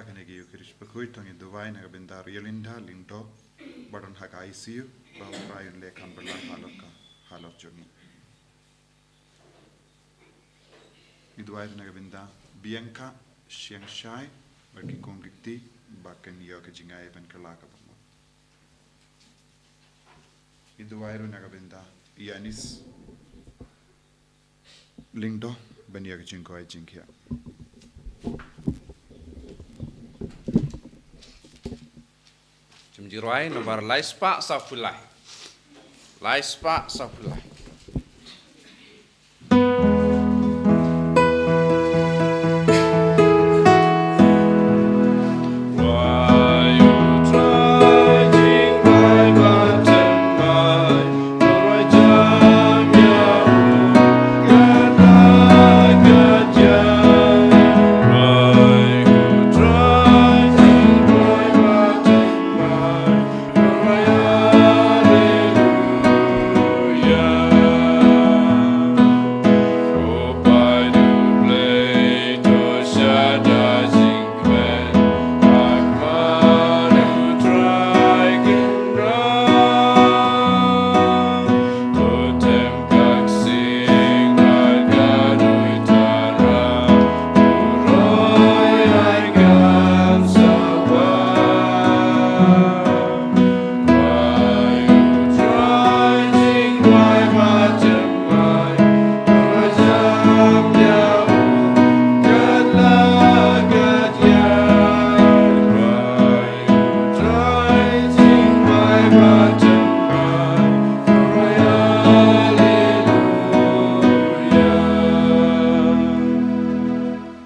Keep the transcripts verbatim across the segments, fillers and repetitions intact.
Kane ka Eucharist bakhuid to ngin duwai na ka bynta Riolinda Lyngdoh ba don ha ka I C U, ba U Trai un leh kham bylla halor ka, halor jong i. Ngi duwai ruh na ka bynta Bianca Shiangshai bad ki kum ki kti ba kin ïoh ka jingai ban kylla ka bamut. Ngi duwai ruh na ka bynta Yanis Lyngdoh ban ïa ka jingkoit jingkhiah. Jingmut jingduwai nambar lai spah sawphew lai. Lai spah sawphew lai.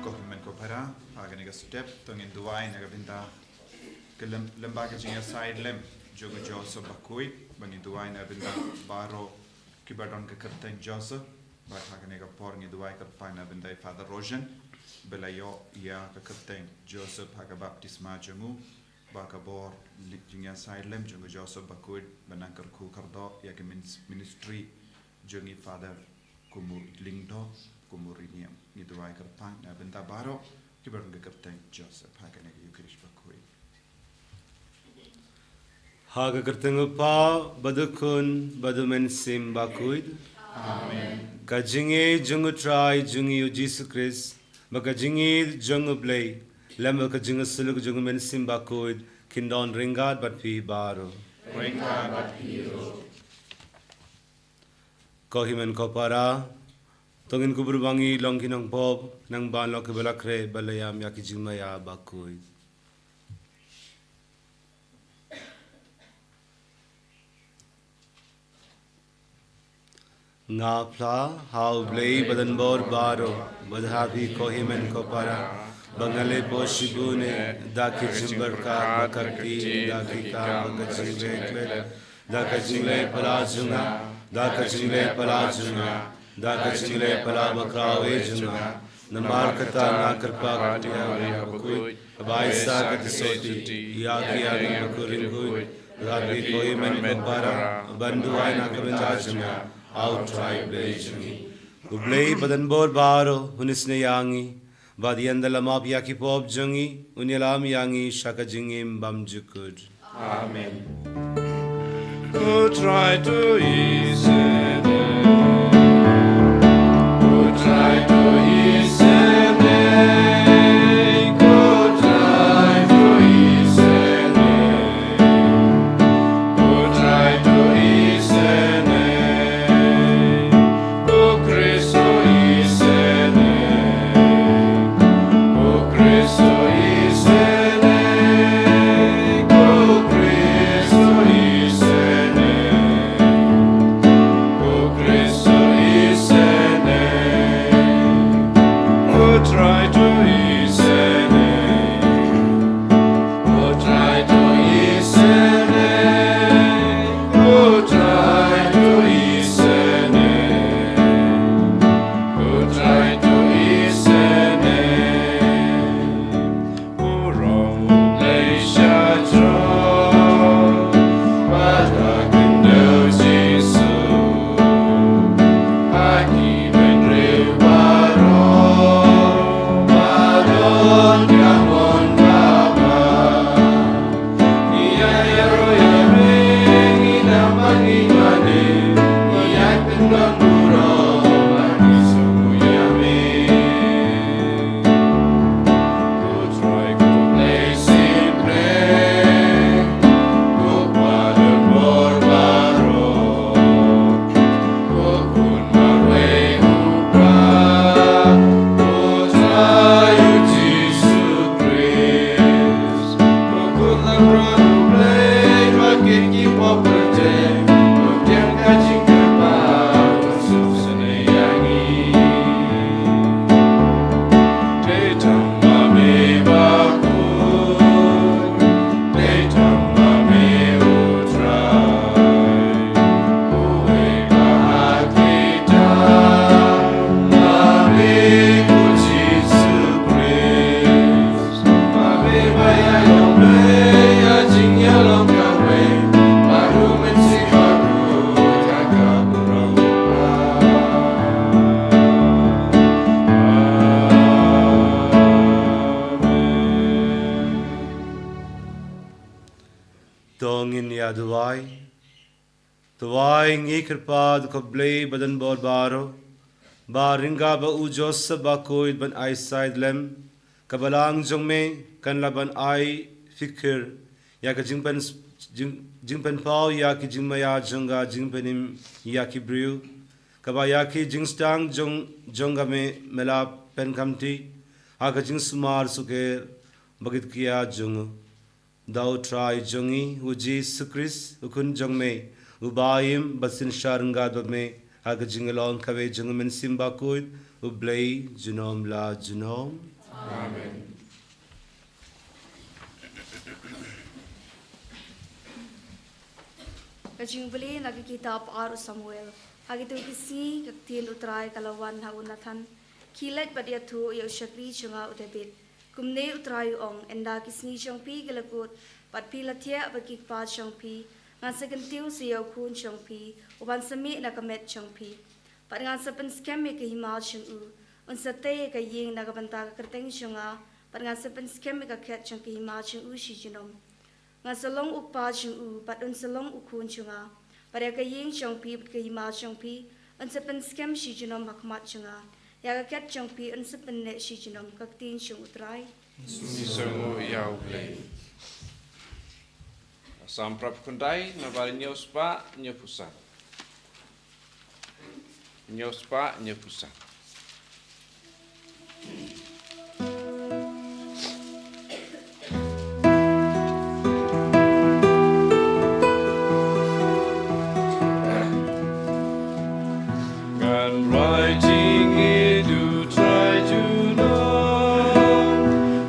Ko hynmen ko para, ha kane ka step to ngin duwai na ka bynta ka lem-, lyngba ka jingïasaid lem jong u Joseph bakhuid, ba ngin duwai na ka bynta baroh kiba don ka kyrteng Joseph. Bad ha kane ka por ngi duwai kyrpang na bynta i Father Rogen, ba la ïoh ïa ka kyrteng Joseph ha ka baptisma jong u, ba ka bor li-, jingïasaid lem jong u Joseph bakhuid ban nang kyrkhu kyrdoh ïa ka min-, ministry jong i Father kum u Lyngdoh, kum u Riniam. Ngi duwai kyrpang na bynta baroh kiba don ka kyrteng Joseph ha kane ka Eucharist bakhuid. Ha ka kyrteng u Kpa, bad u Khun, bad u Mynsiem Bakhuid. Amen. Ka jingïeit jong u Trai jong ngi u Jisu Khrist, bad ka jingïeit jong u Blei, lem bad ka jingïasyllok jong u Mynsiem Bakhuid, kin don ryngkat bad phi baroh. Ryngkat bad phi ruh. Ko hynmen ko para, to ngin kubur ba ngi long ki nongpop, nang ban long kiba la khreh, ba la ïam ïa ki jingmaïa bakhuid. Nga phla ha u Blei badonbor baroh, bad ha phi ko hynmen ko para, ba nga la poi shibun eh, da ki jingpyrkhat, da ka ktien, da ki kam, da ka jingrekhlad, da ka jingleh pala jong nga, da ka jingleh pala jong nga, da ka jingleh pala bakhraw eh jong nga. Namar kata nga kyrpad ïa u Maria bakhuid, ba ai sa ka jingsotti ïa ki arngut bakhuid ryngkhuid, bad ha phi ko hynmen ko para, ban duwai na ka bynta jong nga ha u Trai Blei jong ngi. U Blei badonbor baroh un isynei ïa ngi, bad ynda la map ïa ki pop jong ngi, un ïalam ïa ngi sha ka jingim bymjukut. Amen. Ko Trai to isynei. Ko Trai to isynei. Ko Trai to isynei. Ko Trai to isynei. Ko Khrist to isynei. Ko Khrist to isynei. Ko Khrist to isynei. Ngin ïa duwai. Duwai, ngi kyrpad ko Blei badonbor baroh, ba ryngkat bad u Joseph Bakhuid ban ai said lem, ka balang jong me kan lah ban ai phikir ïa ka jingpyn, jing, jingpynpaw ïa ki jingmaïa jong ka, jingpynim ïa ki briew, kaba ïa ki jingsdang jong, jong ka me, me la pynkhamti ha ka jingsumar sukher bad ki ktien jong u. Da u Trai jong ngi u Jisu Khrist, u Khun jong me, uba im bad synshar ryngkat bad me ha ka jinglong kawei jong u Mynsiem Bakhuid, U Blei junom la junom. Amen. Ka jingpule na ka kitab ar u Samuel. Ha kito ki sngi ka ktien u Trai ka la wan ha u Nathan: Khie leit bad ïathuh ïa u shakri jong nga u David. Kumne u Trai u ong: Ynda ki sngi jong phi ki la kut, bad phi la thiah bad ki kpa jong phi, ngan sa kyntiew sa ïa u khun jong phi, u ban sa mih na ka met jong phi. Bad ngan sa pynskhem ïa ka hima jong u. Un sa tei ïa ka ïing na ka bynta ka kyrteng jong nga, bad ngan sa pynskhem ïa ka khet jong ka hima jong u shi junom. Ngan sa long u kpa jong u, bad un sa long u khun jong nga. Bad ïa ka ïing jong phi bad ka hima jong phi, un sa pynskhem shi junom ha khmat jong nga. Ïa ka khet jong phi un sa pynneh shi junom. Ka ktien jong u Trai. Ngi sngewnguh ïa u Blei. Salm phra phew khyndai, na ba hynñiew spah hynñiew phew san. Hynñiew spah hynñiew phew san. Ngan rai jingïeit u Trai junom,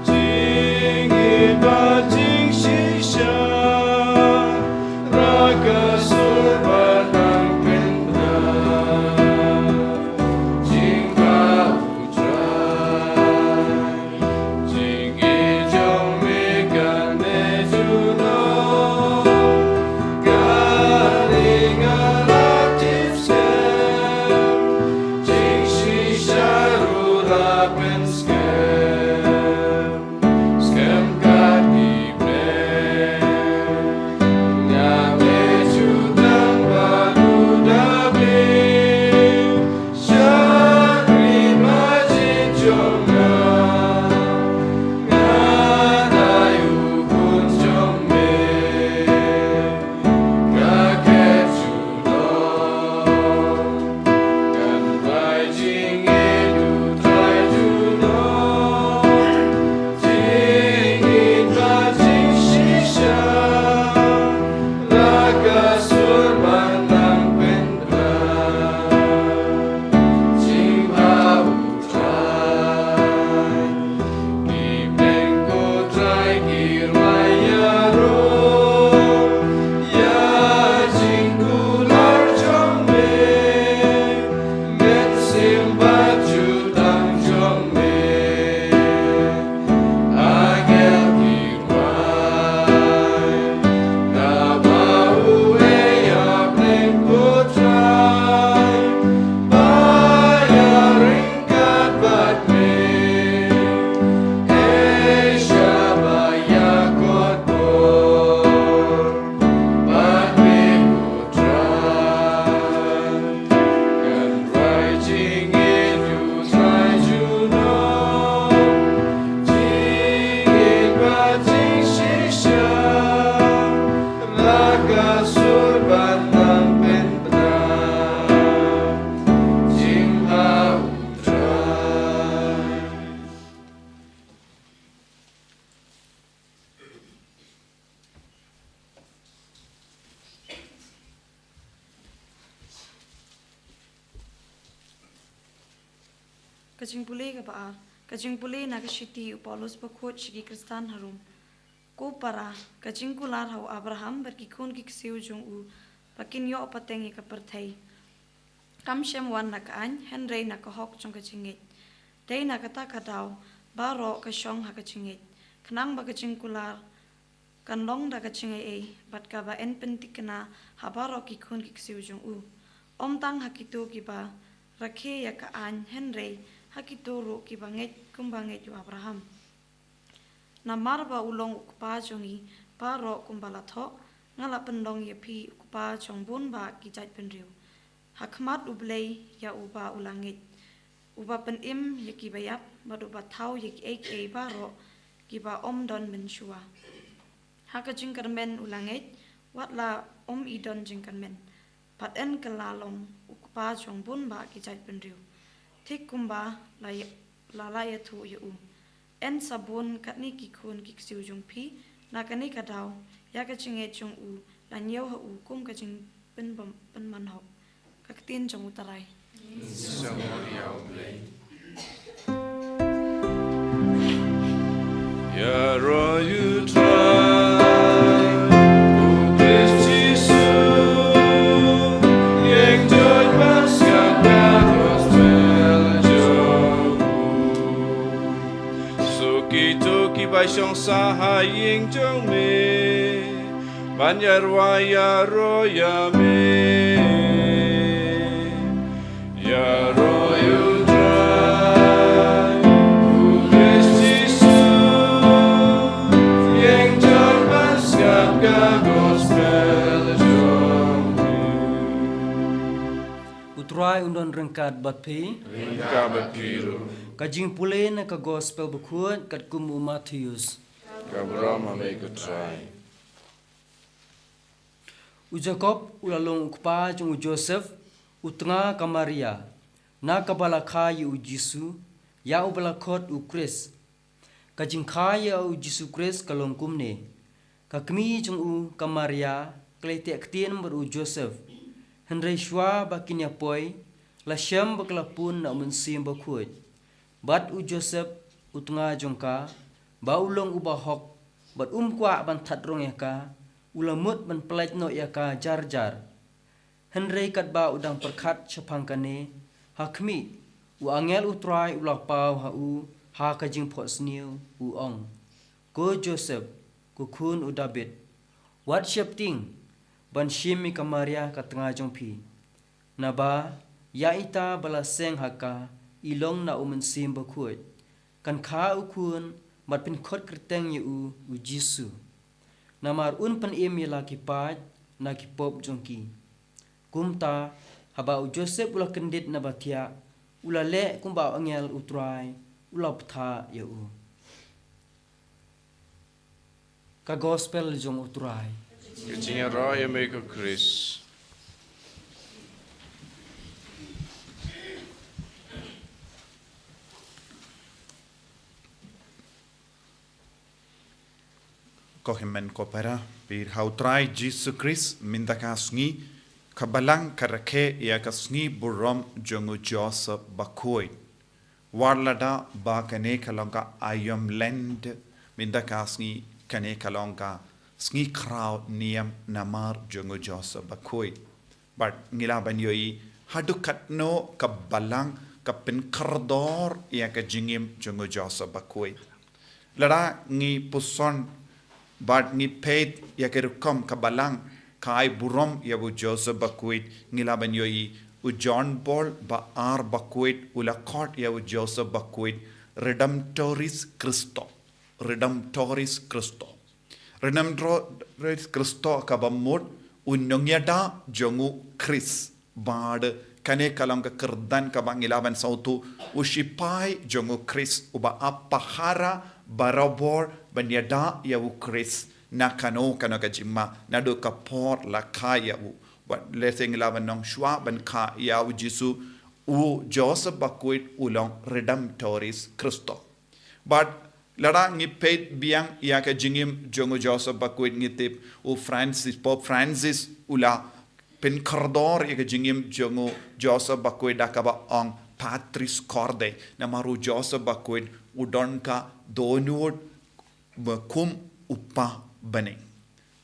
jingïeit bad jingshisha, na ka sur bad nang pynbna. Jingbha u Trai, jingïeit jong me kane junom, kane nga la tip skhem, jingshisha ruh la pynskhem. Skhem kat ki briew, nga me ju tang bad u David, shakri marjan jong nga, nga dei u khun jong me. Ka khet junom, ngan rai jingïeit u Trai junom, jingïeit bad jingshisha, na ka sur bad nang pynbna. Jingbha u Trai, ki bneng ko Trai ki rwai ïaroh ïa jingkular jong me, mynsiem bad jutang jong me. Angel ki rwai, naba u ei ïa bneng ko Trai, ba ïaring kat bad me, ei sha ba ïakot bor bad me ko Trai. Ngan rai jingïeit u Trai junom, jingïeit bad jingshisha, na ka sur bad nang pynbna. Jingbha u Trai. Ka jingpule kaba ar. Ka jingpule na ka shithi u Paulus bakhuid sha ki Khristan ha Rom. Ko para, ka jingkular ha u Abraham bad ki khun ki ksiew jong u, ba kin ïoh pateng ïa ka pyrthei, kam shym wan na ka aiñ, hynrei na ka hok jong ka jingngeit. Dei na kata ka daw baroh ka shong ha ka jingngeit, khnang ba ka jingkular kan long da ka jingaiei, bad kaba yn pynthikna ha baroh ki khun ki ksiew jong u, ym tang ha kito kiba rakhe ïa ka aiñ, hynrei ha kito ruh kiba ngeit kumba ngeit u Abraham. Namar ba u long u kpa jong ngi baroh kumba la thoh, Nga la pynlong ïa phi u kpa jong bun bah ki jaitbynriew, ha khmat U Blei ïa uba u la ngeit, uba pynim ïa ki baïap, bad uba thaw ïa kiei kiei baroh kiba ym don mynshuwa. Ha ka jingkyrmen u la ngeit, wat la ym i don jingkyrmen, bad yn kylla long u kpa jong bun bah ki jaitbynriew, thik kumba la ïa-, la la ïathuh ïa u. Yn sa bun katne ki khun ki ksiew jong phi na kane ka daw, ïa ka jingngeit jong u la ñiew ha u kum ka jingpynbym-, pynman hok. Ka ktien jong U Trai. Sa ngor ïa U Blei. Ïaroh ïa U Trai, U Khrist Jisu, ïeng jot ban skhem ka gospel jong u. Sa kito kiba shong sah ha ïing jong me, ban ïarwai ïaroh ïa me. Ïaroh ïa U Trai, U Khrist Jisu, ïeng jot ban skhem ka gospel jong u. U Trai un don ryngkat bad phi. Ryngkat bad phi ruh. Ka jingpule na ka gospel bakhuid katkum u Mathaios. Ka burom ha me ko Trai. U Jakob u la long u kpa jong u Joseph, u tnga ka Maria, na kaba la kha ïa u Jisu, ïa uba la khot u Khrist. Ka jingkha ïa u Jisu Khrist ka long kumne: ka kmie jong u ka Maria ka la ïateh ktien bad u Joseph, hynrei shuwa ba kin ïa poi, la shem ba ka la pun na u Mynsiem Bakhuid. Bad u Joseph, u tnga jong ka, ba u long uba hok, bad um kwah ban thad rong ïa ka, u la mut ban pyllait noh ïa ka jar jar. Hynrei katba u dang pyrkhat shaphang kane, ha khmih, u angel U Trai u la paw ha u ha ka jingphohsniew, u ong: Ko Joseph, ko khun u Dabid, wat sheptieng ban shim ïa ka Maria ka tnga jong phi. Naba ïa ita ba la seng ha ka i long na u Mynsiem Bakhuid. Kan kha u khun bad phin khot kyrteng ïa u, u Jisu. Namar un pynim ïa la ki paid na ki pop jong ki. Kumta, haba u Joseph u la kyndit naba thiah, u la leh kumba u angel U Trai u la bthah ïa u. Ka gospel jong U Trai. Ka jingïaroh ïa me ko Khrist. Ko hynmen ko para, pyrshah ha U Trai Jisu Khrist, mynta ka sngi ka Balang ka rakhe ïa ka sngi burom jong u Joseph Bakhuid. Wat lada ba kane ka long ka Aïom Lent, mynta ka sngi kane ka long ka sngi khraw niam namar jong u Joseph Bakhuid. Bad ngi lah ban ïohi haduh katno ka Balang ka pynkhyrdor ïa ka jingim jong u Joseph Bakhuid. Lada ngi puson bad ngi peit ïa ka rukom ka Balang ka ai burom ïa u Joseph Bakhuid, ngi lah ban ïohi u John Paul ba ar Bakhuid u la khot ïa u Joseph Bakhuid Redemptoris Christo. Redemptoris Christo. Redemptoris Christo kaba mut u nongïada jong u Khrist. Bad kane ka long ka kyrdan kaba ngi lah ban sngewthuh, u shipai jong u Khrist uba ap pahara barabor ban ïada ïa u Khrist na kano kano ka jingma, naduh ka por la kha ïa u. Bad lehse ngi lah ban ong shuwa ban kha ïa u Jisu, u Joseph Bakhuid u long Redemptoris Christo. Bad lada ngi peit biang ïa ka jingim jong u Joseph Bakhuid ngi tip u Francis, Pope Francis u la pynkhyrdor ïa ka jingim jong u Joseph Bakhuid da kaba ong Patris Corde, namar u Joseph Bakhuid u don ka dohnud ba kum u kpa bneng.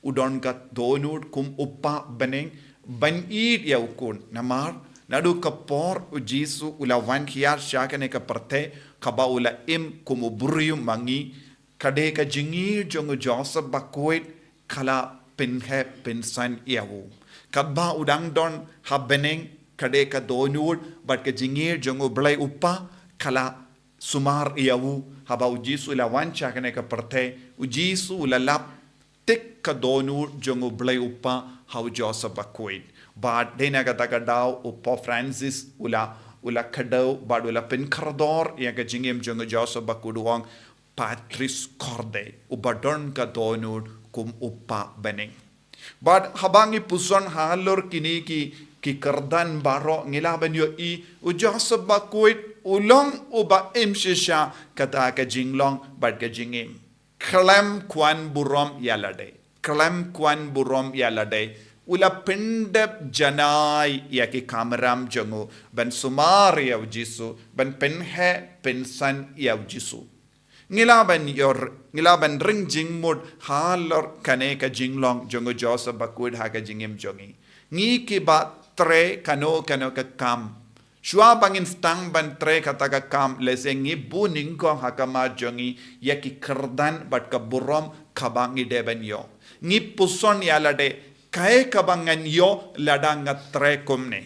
U don ka dohnud kum u kpa bneng ban ïeit ïa u khun. Namar naduh ka por u Jisu u la wan hiar sha kane ka pyrthei kaba u la im kum u briew ma ngi, ka dei ka jingïeit jong u Joseph Bakhuid ka la pynheh pynsan ïa u. Katba u dang don ha bneng ka dei ka dohnud bad ka jingïeit jong u Blei u Kpa ka la sumar ïa u. Haba u Jisu u la wan sha kane ka pyrthei, u Jisu u la lap tik ka dohnud jong u Blei u Kpa ha u Joseph Bakhuid. Bad dei na kata ka daw u Pope Francis u la, u la kdew bad u la pynkordor ïa ka jingim jong u Joseph Bakhuid, u ong Patris Corde, uba don ka dohnud kum u Kpa bneng. Bad haba ngi puson halor kine ki, ki kyrdan baroh, ngi lah ban ïohi u Joseph Bakhuid u long uba im shisha kata ka jinglong bad ka jingim. Khlem kwah burom ïa lade, khlem kwah burom ïa lade, u la pyndep janai ïa ki kamram jong u ban sumar ïa u Jisu, ban pynheh pynsan ïa u Jisu. Ngi lah ban ïoh, ngi lah ban ring jingmut halor kane ka jinglong jong u Joseph Bakhuid ha ka jingim jong ngi. Ngi kiba trei kano kano ka kam, shuwa ba ngin sdang ban trei kata ka kam, lehse ngi buh nyngkong ha khmat jong ngi ïa ki kyrdan bad ka burom kaba ngi dei ban ïoh. Ngi puson ïa lade, kaei kaba ngan ïoh lada nga trei kumne.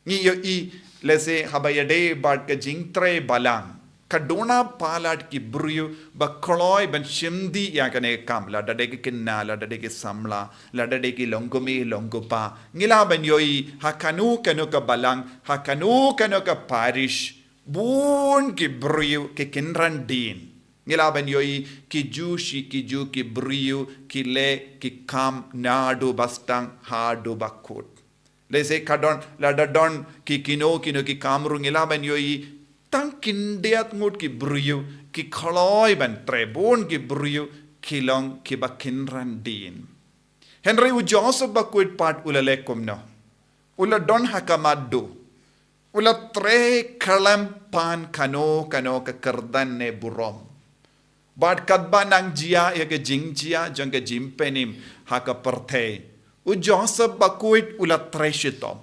Ngi ïohi, lehse haba ïadei bad ka jingtrei balang, ka duna palat ki briew ba kloi ban shim dih ïa kane ka kam, lada dei ki khynnah, lada dei ki samla, lada dei ki longkmie longkpa. Ngi lah ban ïohi ha kano kano ka balang, ha kano kano ka parish, bun ki briew ki kynran dien. Ngi lah ban ïohi ki ju shi ki ju ki briew ki leh ki kam naduh ba sdang haduh ba kut. Lehse ka don, lada don ki kino kino ki kam ruh, ngi lah ban ïohi tang khyndiat ngut ki briew ki kloi ban trei, bun ki briew ki long kiba kynran dien. Hynrei u Joseph Bakhuid pat u la leh kumno? U la don ha khmat duh. U la trei khlem pan kano kano ka kyrdan ne burom. Bad katba nang jia ïa ka jingjia jong ka jingpynim ha ka pyrthei, u Joseph Bakhuid u la trei shitom.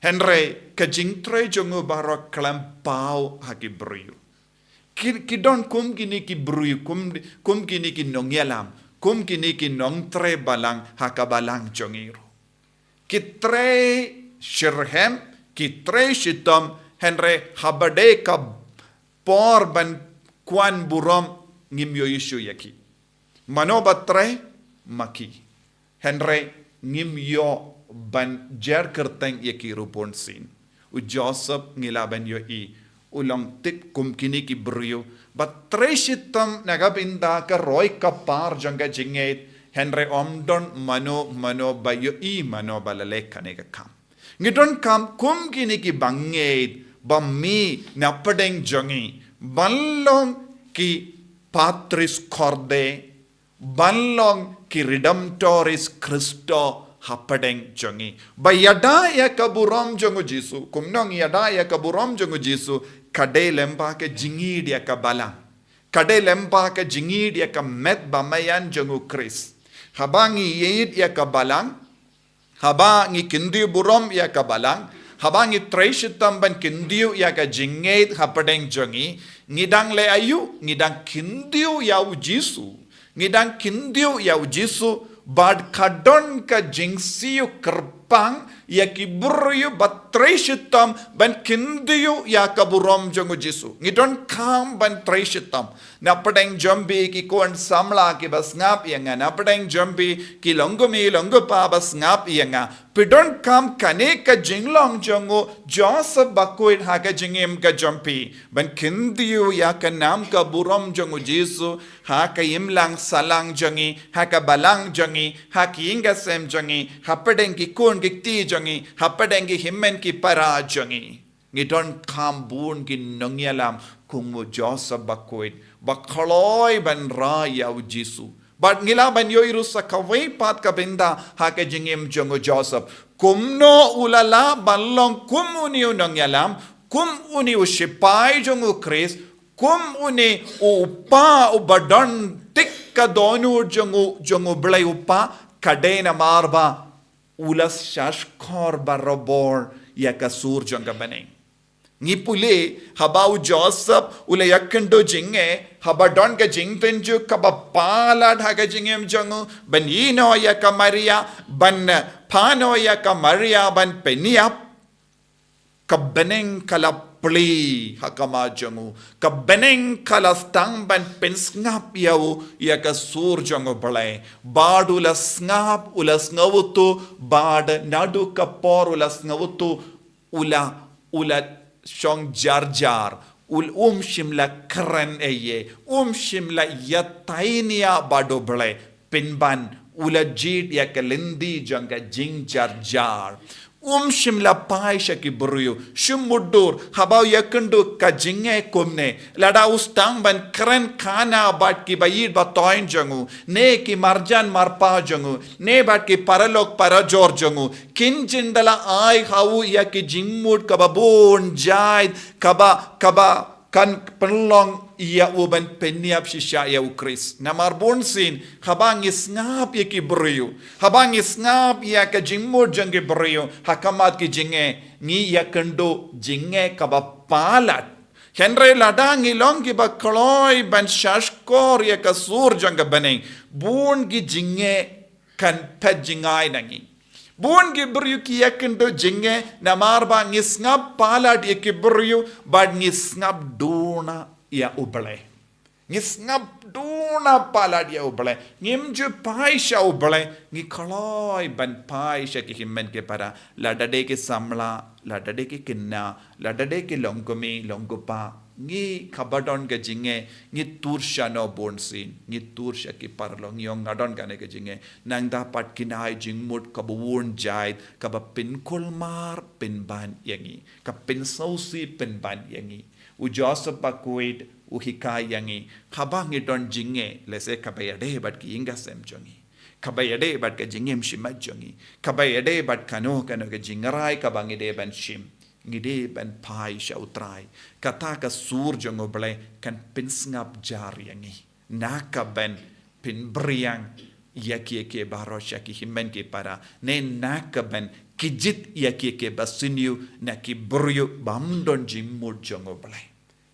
Hynrei ka jingtrei jong u baroh khlem paw ha ki briew. Ki, ki don kum kine ki briew, kum, kum kine ki nongïalam, kum kine ki nongtrei balang ha ka balang jong ngi ruh. Ki trei shitrhem, ki trei shitom, hynrei haba dei ka por ban kwah burom, ngim ïoh issue ïa ki. Mano ba trei, ma ki. Hynrei ngim ïoh ban jer kyrteng ïa ki ruh bunsien. U Joseph, ngi lah ban ïohi u long tip kum kine ki briew ba trei shitom na ka bynta ka roi ka par jong ka jingngeit, hynrei ym don mano mano ba ïohi mano ba la leh kane ka kam. Ngi donkam kum kine kiba ngeit ba mih na pdeng jong ngi ban long ki Patris Corde, ban long ki Redemptoris Christo ha pdeng jong ngi. Ba ïada ïa ka burom jong u Jisu, kumno ngi ïada ïa ka burom jong u Jisu, ka dei lyngba ka jingïeid ïa ka balang. Ka dei lyngba ka jingïeid ïa ka met ba maïan jong u Khrist. Haba ngi ïeid ïa ka balang, haba ngi kyntiew burom ïa ka balang, haba ngi trei shitom ban kyntiew ïa ka jingngeit ha pdeng jong ngi, ngi dang leh aïu, ngi dang kyntiew ïa u Jisu, ngi dang kyntiew ïa u Jisu, bad ka don ka jingsiew kyrpang ïa ki briew ba trei shitom ban kyntiew ïa ka burom jong u Jisu. Ngi donkam ban trei shitom. Na pdeng jong phi ki khun samla kiba sngap ïa nga, na pdeng jong phi ki longkmie longkpa ba sngap ïa nga, phi donkam kane ka jinglong jong u Joseph Bakhuid ha ka jingim ka jong phi, ban kyntiew ïa ka nam ka burom jong u Jisu ha ka imlang sahlang jong ngi, ha ka balang jong ngi, ha ki ïing ki sem jong ngi, ha pdeng ki khun ki kti jong ngi, ha pdeng ki hynmen ki para jong ngi. Ngi donkam bun ki nongïalam kum u Joseph Bakhuid ba kloi ban rah ïa u Jisu. Bad ngi lah ban ïohi ruh sa kawei pat ka bynta ha ka jingim jong u Joseph, kumno u la lah ban long kum une u nongïalam, kum une u shipai jong u Khrist, kum une u kpa uba don tik ka dohnud jong u, jong u Blei u Kpa, ka dei namar ba u la shahshkor barabor ïa ka sur jong ka bneng. Ngi pule, haba u Joseph u la ïakynduh jingeh, haba don ka jingtynjuh kaba palat ha ka jingim jong u, ban ïehnoh ïa ka Maria, ban phah noh ïa ka Maria, ban pynïap, Ka bneng ka la plie ha khmat jong u. Ka bneng ka la sdang ban pynsngap ïa u, ïa ka sur jong U Blei. Bad u la sngap, u la sngewthuh, bad naduh ka por u la sngewthuh, u la, u la shong jar jar, u la, um shym la kren ei, um shym la ïatai nia bad U Blei, pynban u la jied ïa ka lynti jong ka jingjar jar. Um shym la phai sha ki briew, shym mutdur, haba u ïakynduh ka jingeh kumne, lada u sdang ban kren khana bad ki baieit bathoiñ jong u, ne ki marjan marpa jong u, ne bad ki paralok parajor jong u, kin jin da la ai ha u ïa ki jingmut kaba bun jait, kaba, kaba kan pynlong ïa u ban pynïap shisha ïa U Khrist. Namar bun sien, haba ngi sngap ïa ki briew, haba ngi sngap ïa ka jingmut jong ki briew ha khmat ki jingeh, ngi ïakynduh jingeh kaba palat. Hynrei lada ngi long kiba kloi ban shahshkor ïa ka sur jong ka bneng, bun ki jingeh kan phet jngai na ngi. Bun ki briew ki ïakynduh jingeh namar ba ngi sngap palat ïa ki briew, bad ngi sngap duna ïa U Blei. Ngi sngap duna palat ïa U Blei. Ngim ju phai sha U Blei, ngi kloi ban phai sha ki hynmen ki para. Lada dei ki samla, lada dei ki khynnah, lada dei ki longkmie, longkpa, ngi kaba don ka jingeh, ngi tur sha no bun sien, ngi tur sha ki paralok, ngi ong nga don kane ka jingeh. Nangta pat kin ai jingmut kaba bun jait, kaba pynkulmar pynban ïa ngi, ka pynsngewsih pynban ïa ngi. U Joseph Bakhuid u hikai ïa ngi, haba ngi don jingeh, lehse kaba ïadei bad ki ïing ki sem jong ngi, kaba ïadei bad ka jingim shimet jong ngi, kaba ïadei bad kano kano ka jingrai kaba ngi dei ban shim, ngi dei ban phai sha U Trai. Kata ka sur jong U Blei kan pynsngap jar ïa ngi, na ka ban pynbriang ïa kiei kiei baroh sha ki hynmen ki para, ne na ka ban kjit ïa kiei kiei basniew na ki briew bym don jingmut jong U Blei.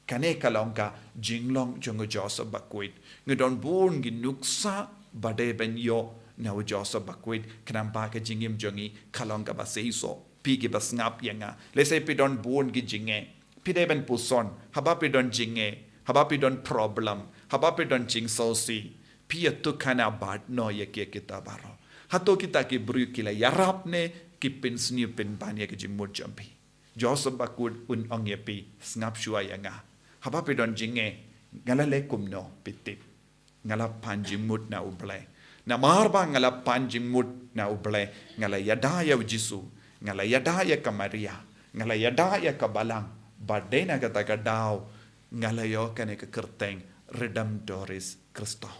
Kane ka long ka jinglong jong u Joseph Bakhuid. Ngi don bun ki nuksa ba dei ban ïoh na u Joseph Bakhuid, khnang ba ka jingim jong ngi ka long kaba seisoh. Phi kiba sngap ïa nga, lehse phi don bun ki jingeh. Phi dei ban puson, haba phi don jingeh, haba phi don problem, haba phi don jingsngewsih, phi ïathuhkhana bad no ïa kiei kiei baroh. Hato kita ki briew ki la ïarap ne ki pynsniew pynban ïa ka jingmut jong phi? Joseph Bakhuid un ong ïa phi, sngap shuwa ïa nga. Haba phi don jingeh, nga la leh kumno, phi tip. Nga la pan jingmut na U Blei. Namar ba nga la pan jingmut na U Blei, nga la ïada ïa u Jisu, nga la ïada ïa ka Maria, nga la ïada ïa ka Balang, bad dei na kata ka daw nga la ïoh kane ka kyrteng Redemptoris Christo.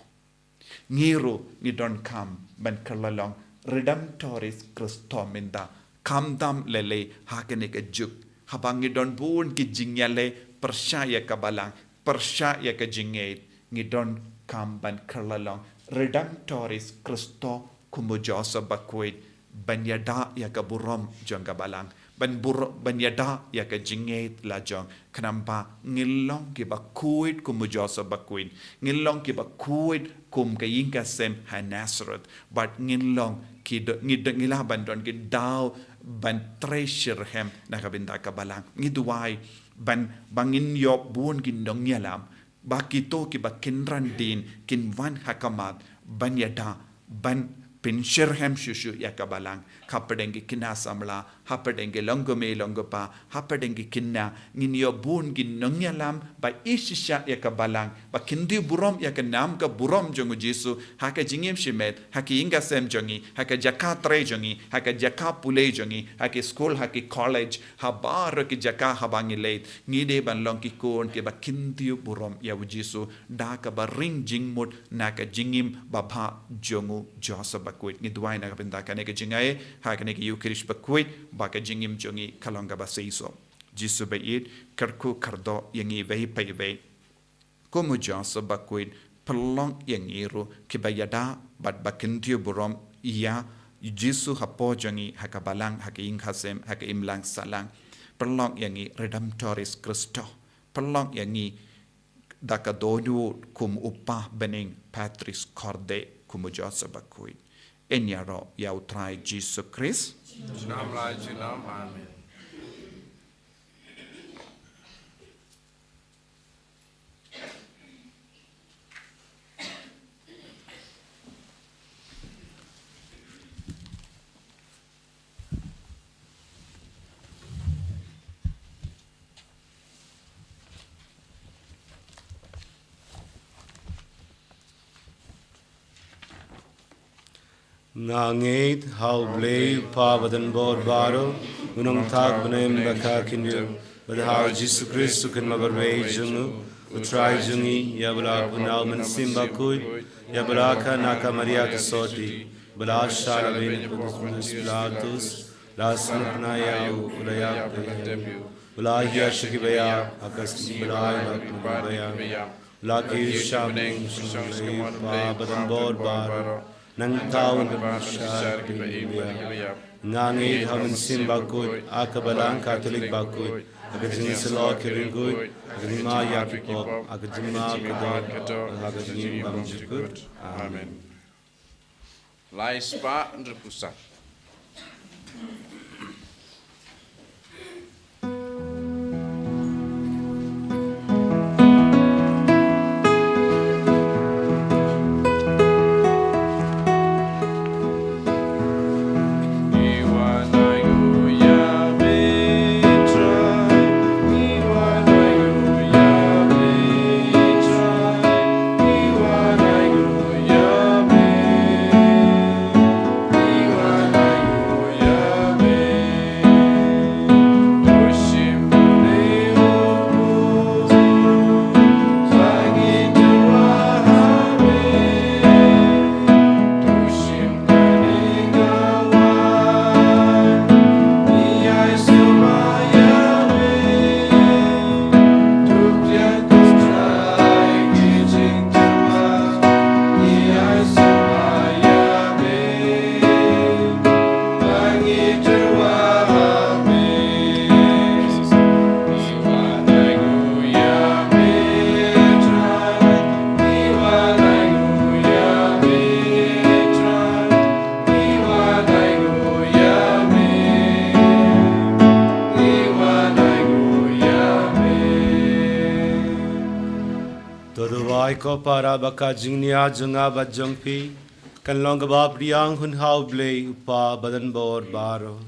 Ngi ruh ngi donkam ban kylla long Redemptoris Christo mynta, khamtam lei lei ha kane ka juk, haba ngi don bun ki jingïaleh pyrshah ïa ka Balang, pyrshah ïa ka jingngeit. Ngi donkam ban kylla long Redemptoris Christo kum u Joseph Bakhuid, ban ïada ïa ka burom jong ka Balang, ban bur-, ban ïada ïa ka jingngeit la jong, khnang ba ngin long kiba khuid kum u Joseph Bakhuid, ngin long kiba khuid kum ka ïing ka sem ha Nazareth, bad ngin long ki do-, ngi do-, ngi lah ban don ki daw ban trei shitrhem na ka bynta ka Balang. Ngi duwai ban, ba ngin ïoh bun ki nongïalam, ba kito kiba kynran dien kin wan ha khmat ban ïada, ban pynshitrhem shuh shuh ïa ka Balang, hapdeng ki khynnah samla, hapdeng ki longkmie longkpa, hapdeng ki khynnah. Ngin ïoh bun ki nongïalam ba ïeit shisha ïa ka Balang, ba kyntiew burom ïa ka nam ka burom jong u Jisu ha ka jingim shimet, ha ki ïing ka sem jong ngi, ha ka jaka trei jong ngi, ha ka jaka pule jong ngi, ha ki skul, ha ki college, ha baroh ki jaka haba ngi leit, ngi dei ban long ki khun kiba kyntiew burom ïa u Jisu da kaba ring jingmut na ka jingim babha jong u Joseph Bakhuid. Ngi duwai na ka bynta kane ka jingai ha kane ka Ïukharist Bakhuid, ba ka jingim jong ngi ka long kaba seisoh. Jisu baieit, kyrkhu kyrdoh ïa ngi iwei pa iwei. Kum u Joseph Bakhuid, pynlong ïa ngi ruh kiba ïada bad ba kyntiew burom ïa u Jisu hapoh jong ngi, ha ka Balang, ha ka ïing ka sem, ha ka imlang sahlang. Pynlong ïa ngi Redemptoris Christo. Pynlong ïa ngi da ka dohnud kum u Kpa bneng, Patris Corde, kum u Joseph Bakhuid. Yn ïaroh ïa u Trai Jisu Khrist. Junom la junom. Amen. Nga ngeit ha U Blei U Kpa Badonbor Baroh, U Nongthaw Bneng bad ka Khyndew, bad ha U Jisu Khrist U Khun Marwei jong U, U Trai jong ngi, ïa ba la pun da U Mynsiem Bakhuid, ïa ba la kha na ka Maria ka sotti, ba la shah la beiñ ha u Pontius Pilatus, la sngewtynnat ïa u, la ïap, la ïap, la hiar sha ki baïap, ha ka sngi ba la ïap, la kiew sha bneng, sha U Kpa Badonbor Baroh, nangta un pynshai ïa ki baïap. Nga ngeit ha U Mynsiem Bakhuid, ha ka Balang Katholik bakhuid, ha ka jingïasyllok ki riewkhuid, ha ka jingmap ïa ki pop, ha ka jingmap ka doh, ha ka jingim bymjukut. Amen. Lai spah hynriewphew saw. To duwai ko para ba ka jingïaid jong nga bad jong phi kan long kaba pdiang hun ha U Blei U Kpa Badonbor Baroh.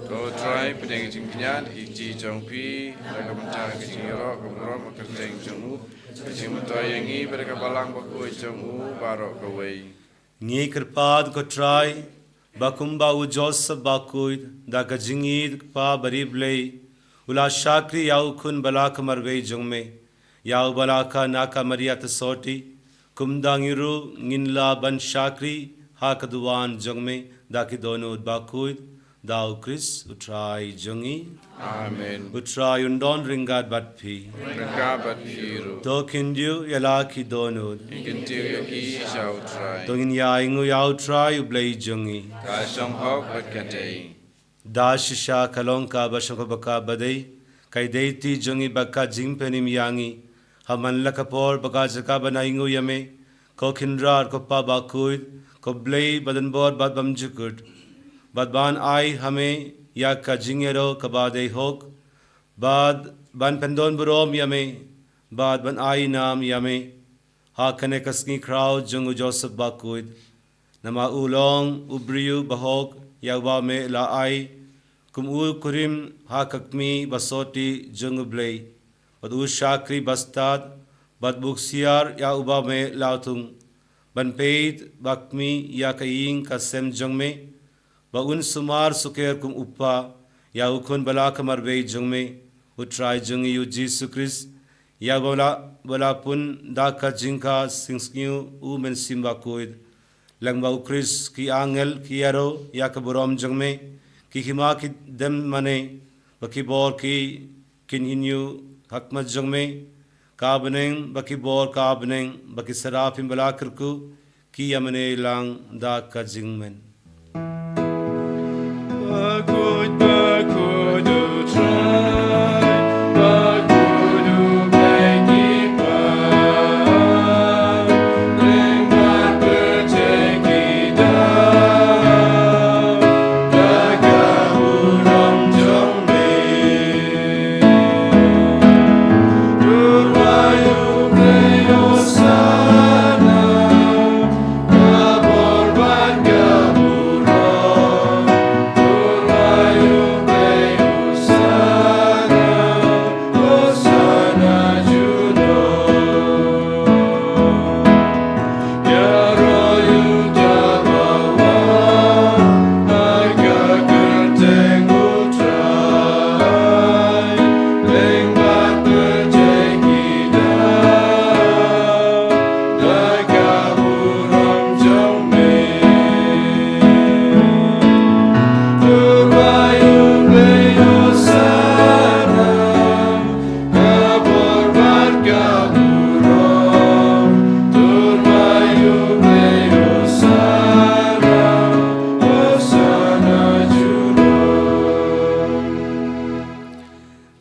To Trai, pdiang jingkñia ki jong phi da ka bynta ka jingïaroh ka burom ka kyrteng jong u, ka jingmyntoi ïa ngi bad ka Balang Bakhuid jong u baroh kawei. Ngi kyrpad ko Trai, ba kumba u Joseph Bakhuid, da ka jingïeit kpa bariewblei, u la shakri ïa u khun ba la kha marwei jong me, ïa u ba la kha na ka Maria ta sotti, kumta ngi ruh ngin lah ban shakri ha ka duwan jong me, da ki dohnud bakhuid, da u Khrist u Trai jong ngi. Amen. U Trai un don ryngkat bad phi. Ryngkat bad phi ruh. To khyndiat ïa la ki dohnud. Khyndiat ïa ki sha u Trai. To ngin ïa ainguh ïa u Trai U Blei jong ngi. Ka shong hok bad ka dei. Da shisha ka long kaba shong hok bad kaba dei, ka dei ti jong ngi bad ka jingpynim ïa ngi, ha man la ka por bad ka jaka ban ainguh ïa me, ko Kynrad, ko Pa Bakhuid, ko Blei Badonbor bad Bymjukut, bad ban ai ha me ïa ka jingïaroh kaba dei hok, bad ban pyndon burom ïa me, bad ban ai nam ïa me, ha kane ka sngi khraw jong u Joseph Bakhuid. Namar u long u briew bahok ïa uba me la ai kum u kurim ha ka kmie ba sotti jong U Blei, bad u shakri bastad, bad buksiar ïa uba me la thung, ban peit ba kmie ïa ka ïing ka sem jong me, ba un sumar sukher kum u kpa ïa u khun ba la kha marwei jong me, u Trai jong ngi u Jisu Khrist, ïa uba la, ba la pun da ka jingkha singsniew u Mynsiem Bakhuid. Lyngba u Khrist ki angel ki ïaroh ïa ka burom jong me, ki hima ki dem mane, ba ki bor ki kin hynñiew ha khmat jong me, ka bneng ba ki bor ka bneng, ba ki serafim ba la kyrkhu, ki ïa mane lang da ka jingmane.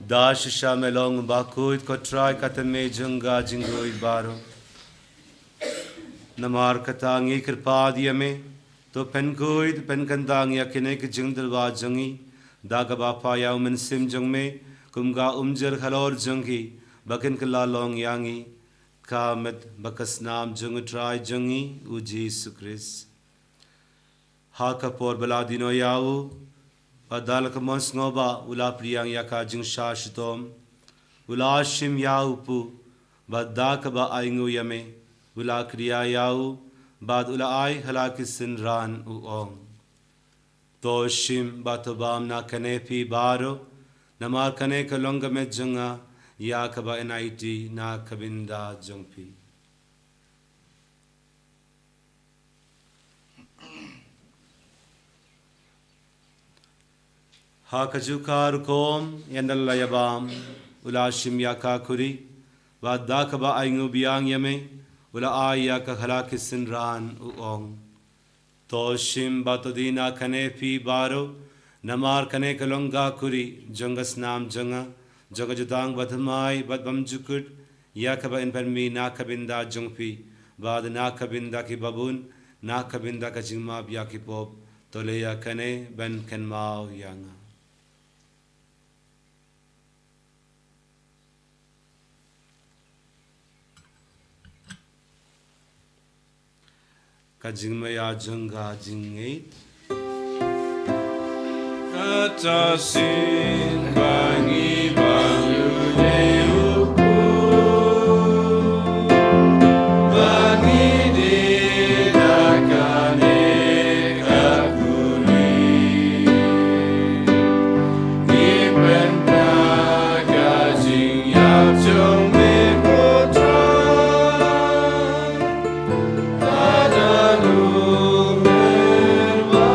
Da shisha me long bakhuid ko Trai, kata me jong ka jingkhuid baroh. Namar kata ngi kyrpad ïa me, to pynkhuid pynkynthang ïa kine ki jingtyrwa jong ngi da kaba phah ïa u Mynsiem jong me, kum ka umjer halor jong ki, ba kin kylla long ïa ngi ka met bad ka snam jong u Trai jong ngi u Jisu Khrist. Ha ka por ba la dino ïa u, bad da la ka mon sngewbha, u la pdiang ïa ka jingshah shitom, u la shim ïa u puh, bad da kaba ainguh ïa me, u la kdiah ïa u, bad u la ai ha la ki synran, u ong: To shim bad to bam na kane phi baroh, namar kane ka long ka met jong nga ïa kaba yn aiti na ka bynta jong phi. Ha kajuh ka rukom, ynda la ïabam, u la shim ïa ka khuri, bad da kaba ainguh biang ïa me, u la ai ïa ka ha la ki synran, u ong: To shim bad to die na kane phi baroh, namar kane ka long ka khuri jong ka snam jong nga, jong ka jutang bathymmai bad bymjukut, ïa kaba yn pynmih na ka bynta jong phi bad na ka bynta ki babun, na ka bynta ka jingmap ïa ki pop. To leh ïa kane ban kynmaw ïa nga. Ka jingmaïa jong ka jingngeit. Kata shisien ba ngi bam ïa u Blei u Kpa, ba ngi die da kane ka khuri. Ngi pynpaw ka jingïap jong me ko Trai, ha kano mynta.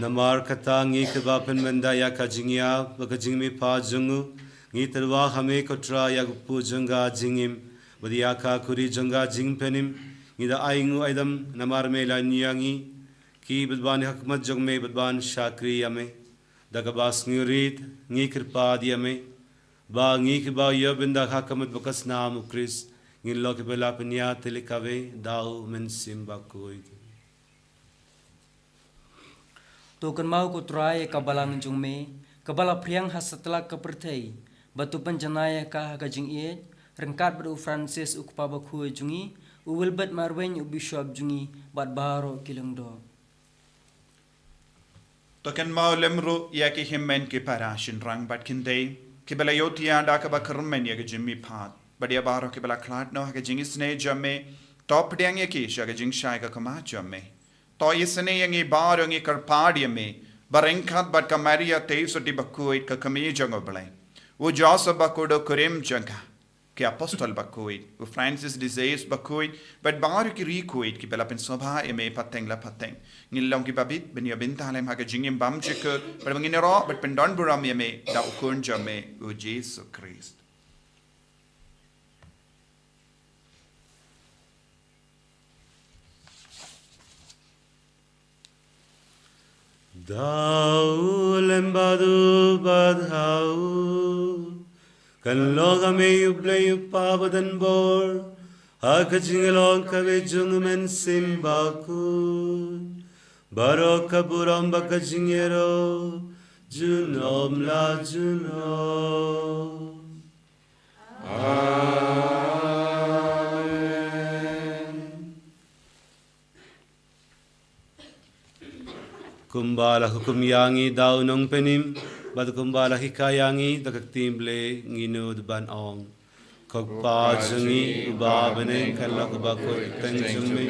Namar kata ngi kiba pynmynta ïa ka jingïap bad ka jingmihpat jong u, ngi tyrwa ha me ko Trai ïa ka kpu jong ka jingim bad ïa ka khuri jong ka jingpynim. Ngi da ainguh aidam namar me la ñiew ïa ngi ki bad ban ha khmat jong me bad ban shakri ïa me. Da kaba sngewrit ngi kyrpad ïa me ba ngi kiba ïoh bynta ha ka met bad ka snam u Khrist, ngin long kiba la pynïaid tylli kawei da u Mynsiem Bakhuid. To kynmaw ko Trai ïa ka balang jong me kaba la phriang ha satlak ka pyrthei, bad to pynjanai ïa ka ha ka jingïeit, ryngkat bad u Francis u kpa bakhuid jong ngi, u Wilbert Marwein u bishop jong ngi, bad baroh ki lyngdoh. To kynmaw lem ruh ïa ki hynmen ki para shynrang bad kynthei kiba la ïohthiah da kaba kyrmen ïa ka jingmihpat, bad ïa baroh kiba la khlad noh ha ka jingisynei jong me. To pdiang ïa ki sha ka jingshai ka khmat jong me. To isynei ïa ngi baroh, ngi kyrpad ïa me, ba ryngkat bad ka Maria Theisotti bakhuid ka kmie jong u Blei, u Joseph bakhuid u kurim jong ka, ki apostol bakhuid, u Francis de Sales bakhuid, bad baroh ki riewkhuid kiba la pynsngewbha ïa me pateng la pateng, ngin long kiba bit ban ïoh bynta lem ha ka jingim bymjukut, bad ba ngin ïaroh bad pyndonburom ïa me da u Khun jong me u Jisu Khrist. Da u lem bad u bad ha u, kan long ha me u Blei u Kpa badonbor, ha ka jinglong kawei jong u Mynsiem Bakhuid, baroh ka burom bad ka jingïaroh junom la junom. Amen. Kumba la hukum ïa ngi da u Nongpynim, bad kumba la hikai ïa ngi da ka ktien Blei, ngin nud ban ong: Ko Kpa jong ngi uba ha bneng, kan long kaba khuid ka kyrteng jong me,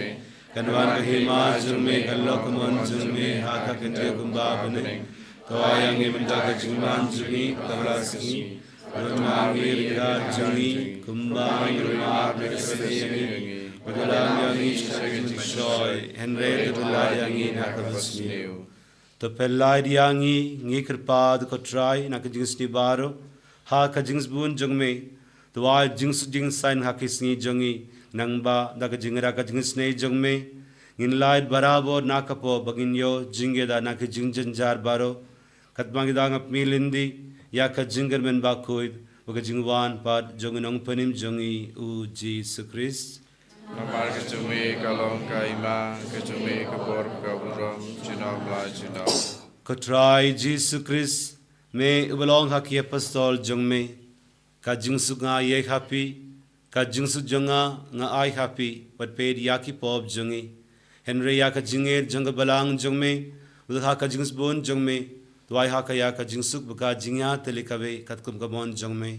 kan wan ka hima jong me, kan long ka mon jong me ha ka khyndew kumba ha bneng. To ai ïa ngi mynta ka jingman jong ngi kaba la ka sngi, bad ym ai ïa ngi ryngkat jong ngi, kumba ngi ruh ngi ai ïa kiba ai ïa ngi, bad ym lam ïa ngi sha ka jingpynshoi, hynrei to pyllait ïa ngi na kaba sniew. To pyllait ïa ngi, ngi kyrpad ko Trai, na ka jingsniew baroh ha ka jingsbun jong me. To ai jingsuk jingsaiñ ha ki sngi jong ngi, nangba da ka jingïarap ka jingisynei jong me, ngin lait barabor na ka pop, ba ngin ïoh jingïada na ki jingjynjar baroh, Katba ngi dang ap mi lynti ïa ka jingkyrmen bakhuid, ba ka jingwan pat jong u nongpynim jong ngi u Jisu Khrist. Namar ka jong me ka long ka hima, ka jong me ka bor, ka burom, junom la junom. Ko Trai Jisu Khrist, me uba long ha ki apostol jong me, ka jingsuk nga ïai ha phi, ka jingsuk jong nga nga ai ha phi, wat peit ïa ki pop jong ngi. Hynrei ïa ka jingngeit jong ka balang jong me, bad ha ka jingsbun jong me, to ai ha ka ïa ka jingsuk bad ka jingïatylli kaba katkum ka mon jong me.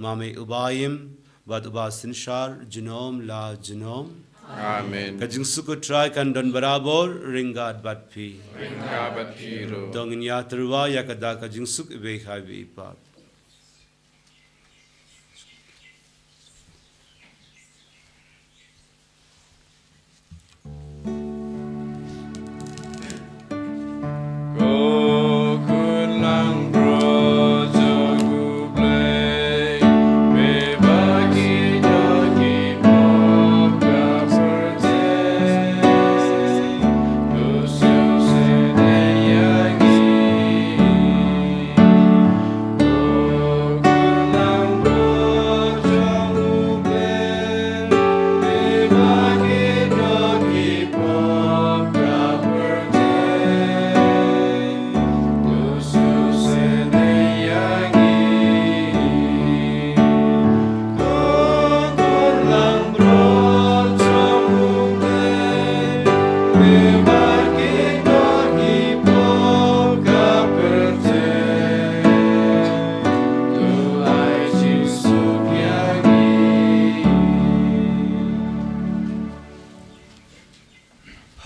Ma me uba im, bad uba synshar, junom la junom. Amen. Ka jingsuk ko Trai kan don barabor ryngkat bad phi. Ryngkat bad phi ruh. To ngin ïatyrwa ïa kata ka jingsuk iwei ha iwei pat.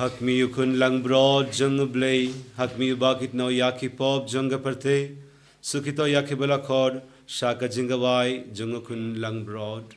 Ha khmih u Khun langbrot jong U Blei, ha khmih uba kit noh ïa ki pop jong ka pyrthei, suk ïa ki ba la khot sha ka jingkhawai jong u Khun langbrot.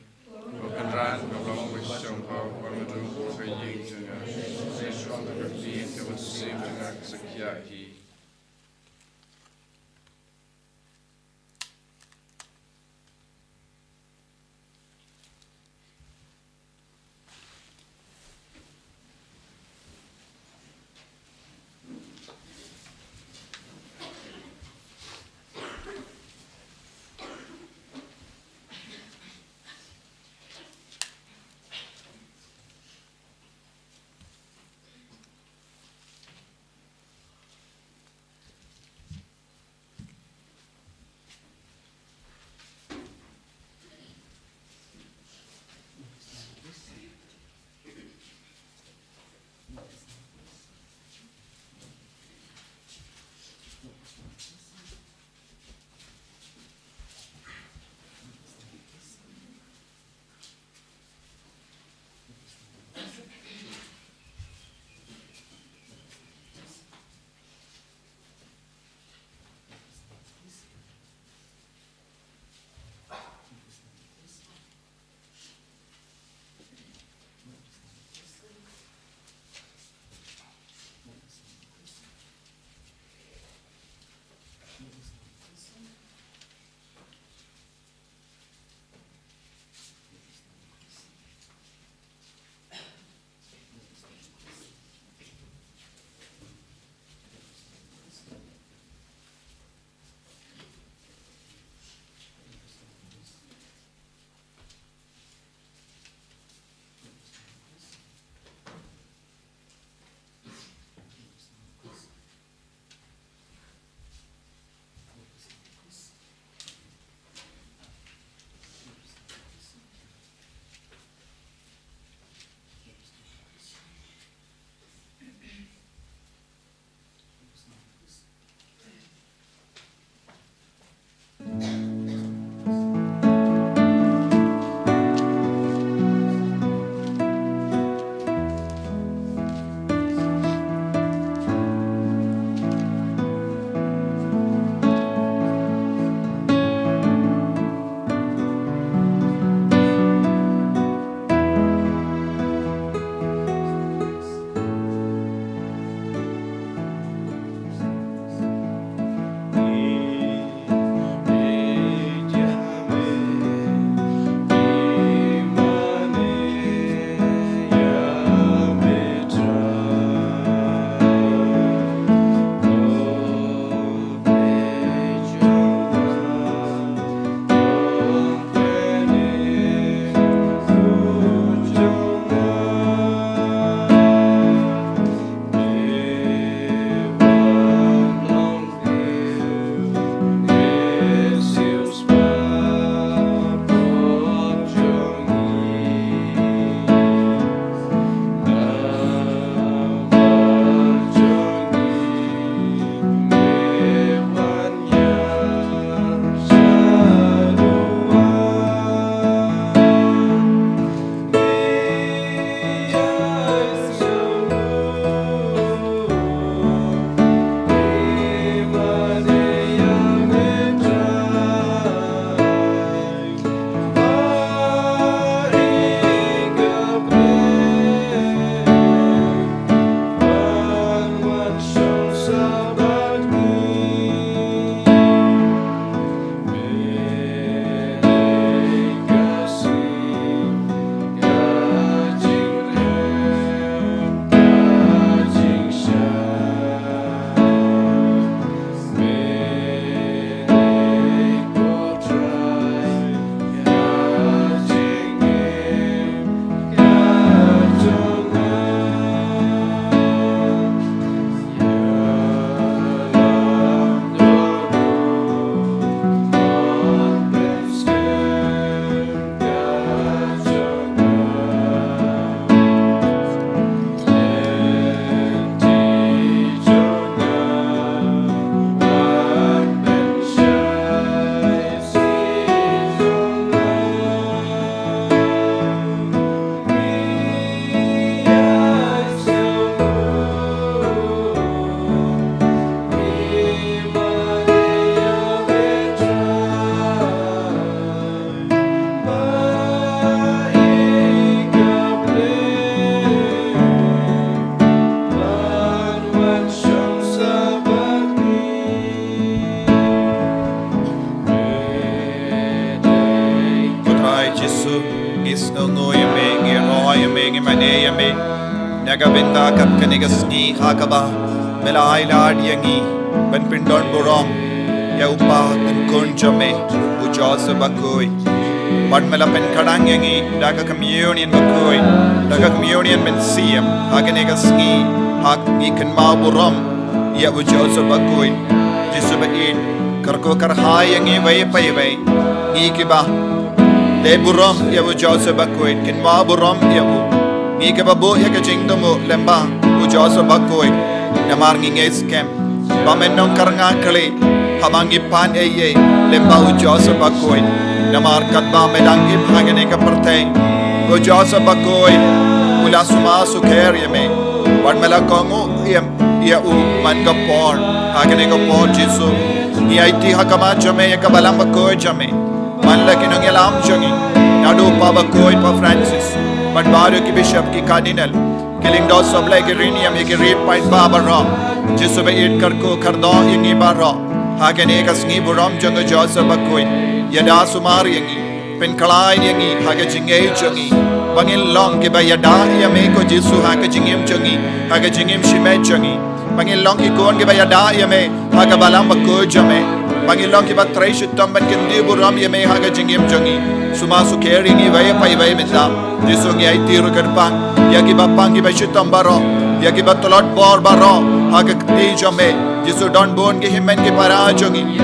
Sngewnguh ïa me, ngi ïaroh ïa me, ngi mane ïa me. Na ka bynta kat kane ka sngi ha kaba me la ai lad ïa ngi ban pyndon burom ïa u kpa tyngkhun jong me, u Joseph bakhuid. Bad me la pynkhlaiñ ïa ngi da ka communion bakhuid, da ka communion mynsiem ha kane ka sngi, ha ngi kynmaw burom ïa u Joseph bakhuid. Jisu baieit, kyrkhu kyrhai ïa ngi iwei pa iwei, ngi kiba tei burom ïa u Joseph bakhuid, kynmaw burom ïa u. Ngi kiba buh ïa ka jingthmu lyngba u Joseph bakhuid, namar ngi ngeit skhem ba men ym nang kyrngah khlem haba ngi pan ei ei lyngba u Joseph bakhuid. Namar katba me dang im ha kane ka pyrthei, u Joseph bakhuid u la sumar sukher ïa me, bad me la kohnguh ïa, ïa u man ka por. Ha kane ka por Jisu, ngi aiti ha khmat jong me ïa ka balang bakhuid jong me, man la ki nongïalam jong ngi, naduh u Papa bakhuid, Papa Francis, bad baroh ki bishop, ki cardinal, ki lyngdoh sawblei, ki riewniam, ïa ki riewpaidbah baroh. Jisu baieit, kyrkhu kyrdoh ïa ngi baroh ha kane ka sngi burom jong u Joseph bakhuid. Ïada sumar ïa ngi, pynkhlaiñ ïa ngi ha ka jingngeit jong ngi, ba ngin long kiba ïada ïa me ko Jisu ha ka jingim jong ngi, ha ka jingim shimet jong ngi. Ba ngin long ki khun kiba ïada ïa me ha ka balang bakhuid jong me. Ba ngin long kiba trei shitom ban kyntiew burom ïa me ha ka jingim jong ngi. Sumar sukher ïa ngi iwei pa iwei mynta. Jisu, ngi aiti ruh kyrpang ïa kiba pang kiba shitom baroh, ïa kiba tlot bor baroh ha ka kti jong me. Jisu, don bun ki hynmen ki para jong ngi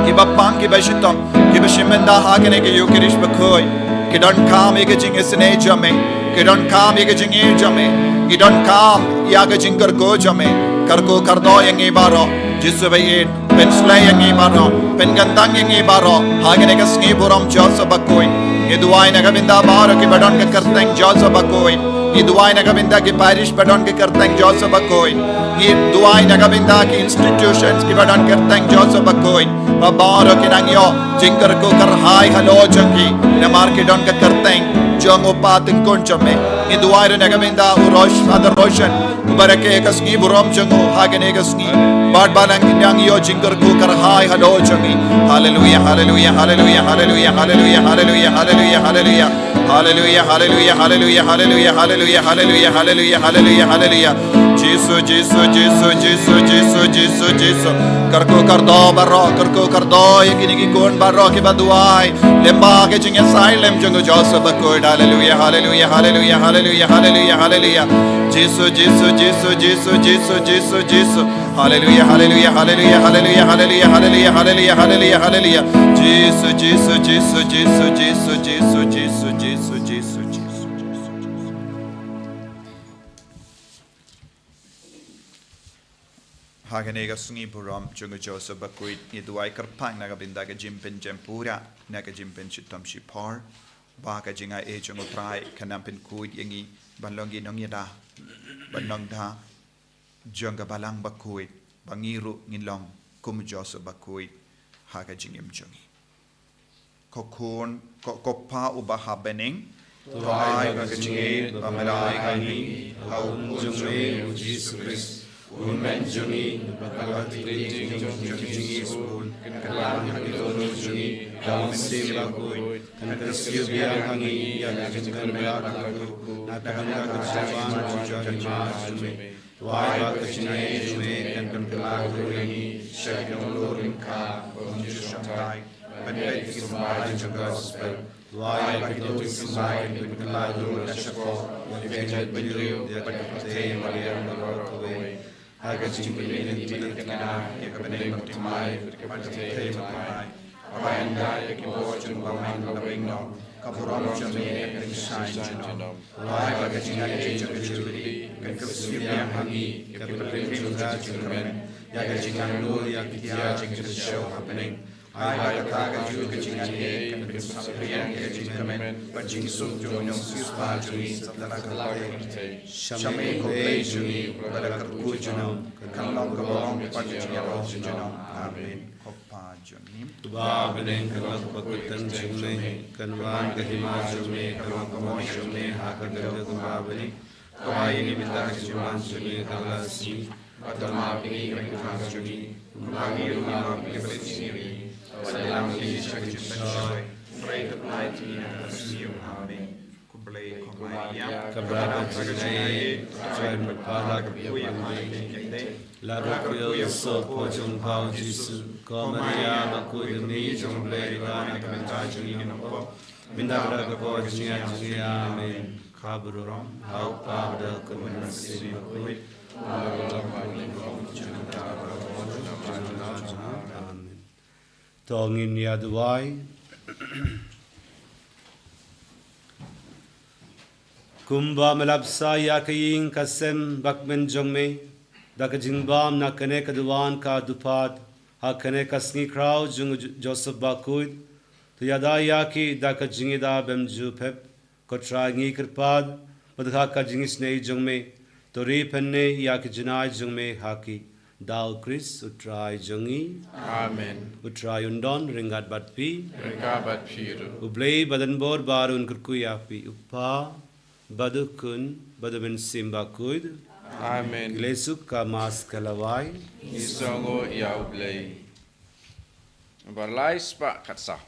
kiba pang kiba shitom, kiba shim bynta ha kane ka Ïukharist bakhuid. Ki donkam ïa ka jingisynei jong me, ki donkam ïa ka jingïeit jong me, ki donkam ïa ka jingkyrkhu jong me. Kyrkhu kyrdoh ïa ngi baroh Jisu baieit, pynsleh ïa ngi baroh, pynkyntang ïa ngi baroh ha kane ka sngi burom Joseph bakhuid. Ngi duwai na ka bynta baroh kiba don ka kyrteng Joseph bakhuid. Ngi duwai na ka bynta ki parish ba don ka kyrteng Joseph bakhuid. Ngi duwai na ka bynta ki institutions kiba don kyrteng Joseph bakhuid, ba baroh kin nang ïoh jingkyrkhu kyrhai halor jong ki, namar ki don ka kyrteng jong u kpa tyngkhun jong me. Ngi duwai ruh na ka bynta u Rosh, Father Roshan, uba rakhe ka sngi burom jong u ha kane ka sngi, bad ba nang ïoh jingkyrkhu kyrhai halor jong ngi. Haleluia, haleluia, haleluia, haleluia, haleluia, haleluia, haleluia, haleluia. Haleluia, haleluia, haleluia, haleluia, haleluia, haleluia, haleluia, haleluia. Jisu, Jisu, Jisu, Jisu, Jisu, Jisu. Kyrkhu kyrdoh baroh, kyrkhu kyrdoh ïa kine ki khun baroh kiba duwai lyngba ka jingïasaid lem jong u Joseph bakhuid. Haleluia, haleluia, haleluia, haleluia, haleluia, haleluia. Jisu, Jisu, Jisu, Jisu, Jisu, Jisu, Jisu. Haleluia, haleluia, haleluia, haleluia, haleluia, haleluia, haleluia, haleluia, haleluia. Jisu, Jisu, Jisu, Jisu, Jisu, Jisu, Jisu, Jisu, Jisu, Jisu. Ha kane ka sngi burom jong u Joseph bakhuid, ngi duwai kyrpang na ka bynta ka jingpynjem pura, na ka jingpynshitom shipor, ba ka jingaiei jong u Trai kan nang pynkhuid ïa ngi ban long ki nongïada, ban long da jong ka balang bakhuid, ba ngi ruh ngin long kum u Joseph bakhuid ha ka jingim jong ngi. Ko Khun, ko, ko Kpa uba ha bneng, to ai ba ka jingïeit ba me la ai ha ngi ha u Khun jong me u Jisu Khrist, u Hynmen jong ngi, bad ka lad ka ktien jong ka jingïeit sbun, kan kylla ha ki dohnud jong ngi da u Mynsiem Bakhuid, kan kyrsiew biang ha ngi ïa ka jingkyrmen bad ka kyrkhu na ka bynta ka jingwan jong ka Hima jong me. Duwai ba ka jingïeit jong me kan pynkylla ïa ngi sha ki nonglor lyngkha ba ym ju shongthait ban beh ïa ki symbai jong ka gospel. Duwai ba kito ki symbai kan pynkylla ïa ka shakor, ïa ka jaitbynriew bad ka pyrthei ba la ïaroh kawei. Ha ka jingpyni lynti lyngkhuh ïa ka bneng baptismai bad ka pyrthei baptismai. Ba ynda ïa ki bor jong u Bamon ba beiñ noh, ka burom jong me kan shaiñ junom. Duwai ba ka jingïeit jong ka Jubilee kan kyrsiew biang ha ngi, ka pynrem jong ka jingkyrmen, ïa ka jingangnud ïa ki jingkyrsiew ha bneng. Ai ba kata ka juh ka jingïeit kan pynsaphriang ïa ka jingkyrmen bad jingsuk jong u nongsiewspah jong ngi satlak ka pyrthei. Sha me ko Blei jong ngi, ba la kyrkhu junom, kan long ka bor bad ka jingïaroh junom. Amen. Ko Pa jong ngi, uba ha bneng, kan long ka pyrkhat jong me, kan wan ka hima jong me, kan long ka mon jong me ha ka kyrteng uba ha bneng. Duwai ïa ngi mynta ka jingwan jong ngi ha la ka sngi, bad to map ïa ngi ka bynta jong ngi, kumba ngi ruh ngi map ïa kiba beit ïa ngi, bad ym ïalam ïa ngi sha ka jingpynshoi, hynrei to pynlait ïa ngi na ka dohsniew. Amen. Blei, ko Maria, ka bra ka jingaiei, Trai, mynta la ka poi ha ïing ki kynthei. La ruh ïa u sopor jong pha u Jisu, ko Maria bakhuid, ka kmie jong u Blei, ruh na ka bynta jong ngi ki nongpop, mynta bad ha ka por jong ka jingïap jong ngi. Amen. Ka burom ha u Kpa bad ha u Khun bad ha u Mynsiem Bakhuid. Amen. To ngin ïa duwai. Kumba me la bsa ïa ka ïing ka sem bakmen jong me da ka jingbam na kane ka duwan ka dupad, ha kane ka sngi khraw jong u Jo-, Joseph Bakhuid, to ïada ïa ki da ka jingïada bymjukut. Ko Trai, ngi kyrpad ba da ka jingisynei jong me, to ri pynne ïa ki jinai jong me ha ki. Da u Khrist u Trai jong ngi. Amen. U Trai un don ryngkat bad phi. Ryngkat bad phi ruh. U Blei ba don bor baroh un kyrkhu ïa phi, u Kpa bad u Khun bad u Mynsiem Bakhuid. Amen. Ki leit suk, ka Mass ka la wai. Ngi sngewnguh ïa u Blei. Bar lai spah khatsaw.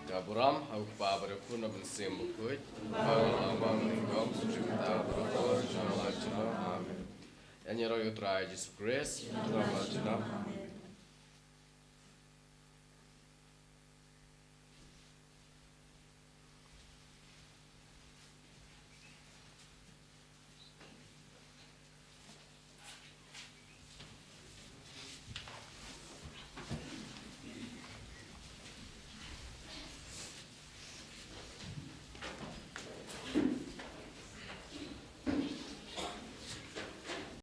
Ka burom ha u Kpa bad u Khun bad u Mynsiem Bakhuid. Ba la bang ning dom sutri ta bad u Khun. Amen. Ïa ngi ruh ïa u Trai Jisu Khrist. Amen.